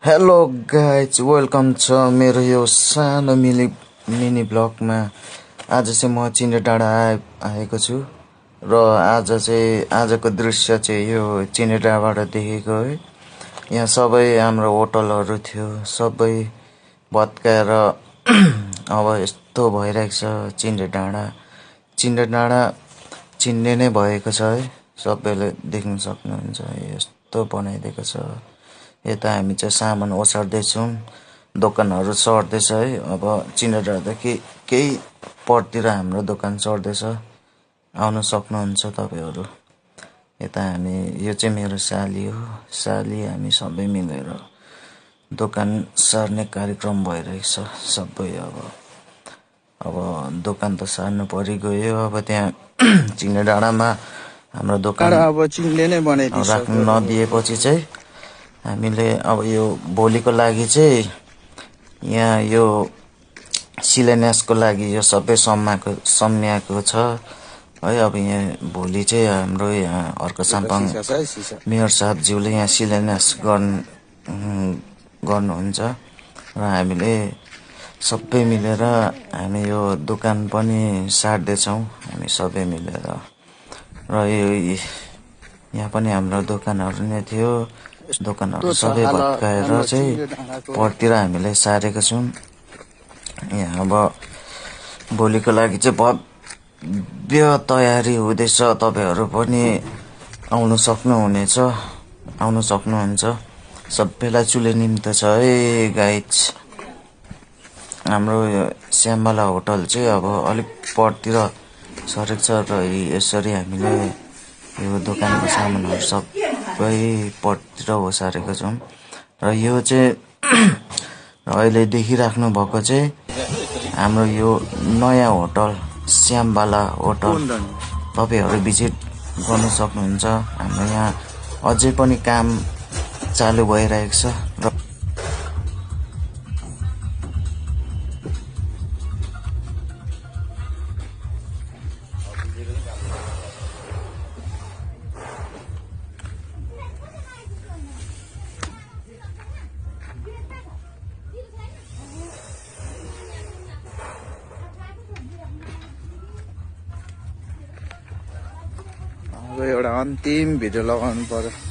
Hello guys, welcome छ मेरो यो सानो मिनी ब्लगमा। आज चाहिँ म चिन्डे डाँडा आएको छु र आजको दृश्य चाहिँ यो चिन्डे डाँडाबाट देखेको है। यहाँ सबै हाम्रो होटलहरू थियो, सबै भत्काएर अब यस्तो भइरहेको छ। चिन्डे डाँडा चिन्डे नै भएको छ है, सबैले देख्न सक्नुहुन्छ। यस्तो बनाइदिएको छ। यता हामी चाहिँ सामान ओसार्दैछौँ, दोकानहरू सर्दैछ है। अब चिन्डे डाँडा केही परतिर हाम्रो दोकान सर्दैछ, आउन सक्नुहुन्छ तपाईँहरू। यता हामी, यो चाहिँ मेरो साली हो, हामी सबै मिलेर दोकान सार्ने कार्यक्रम भइरहेको छ सबै। अब दोकान त सार्नु परिगयो। अब त्यहाँ चिन्डे डाँडामा हाम्रो दोकान अब चिन्डे नै राख्न नदिएपछि चाहिँ हामीले अब यो भोलिको लागि चाहिँ यहाँ यो शिलान्यासको लागि यो सबै सम्याएको छ है। अब यहाँ भोलि चाहिँ हाम्रो यहाँ अर्को साम्पाङ मेयर साहबज्यूले यहाँ शिलान्यास गर्नुहुन्छ र हामीले सबै मिलेर हामी यो दोकान पनि सार्दैछौँ, हामी सबै मिलेर। र यो यहाँ पनि हाम्रो दोकानहरू नै थियो, दोकानहरू सबै भत्काएर चाहिँ परतिर हामीले सारेको छौँ। यहाँ अब भोलिको लागि चाहिँ भव्य तयारी हुँदैछ। तपाईँहरू पनि आउनु सक्नुहुन्छ। सबैलाई चुले निम्त छ है गाइज। हाम्रो यो श्यामबाला होटल चाहिँ अब अलिक परतिर सरेको छ र यसरी हामीले यो दोकानको सामानहरू सबै परतिर ओसारेको छौँ। र यो चाहिँ अहिले देखिराख्नु भएको चाहिँ हाम्रो यो नयाँ होटल श्यामबाला होटल। तपाईँहरू भिजिट गर्नु सक्नुहुन्छ। हाम्रो यहाँ अझै पनि काम चालु भइरहेको छ र अब एउटा अन्तिम भिडियो लगाउनु पर्यो।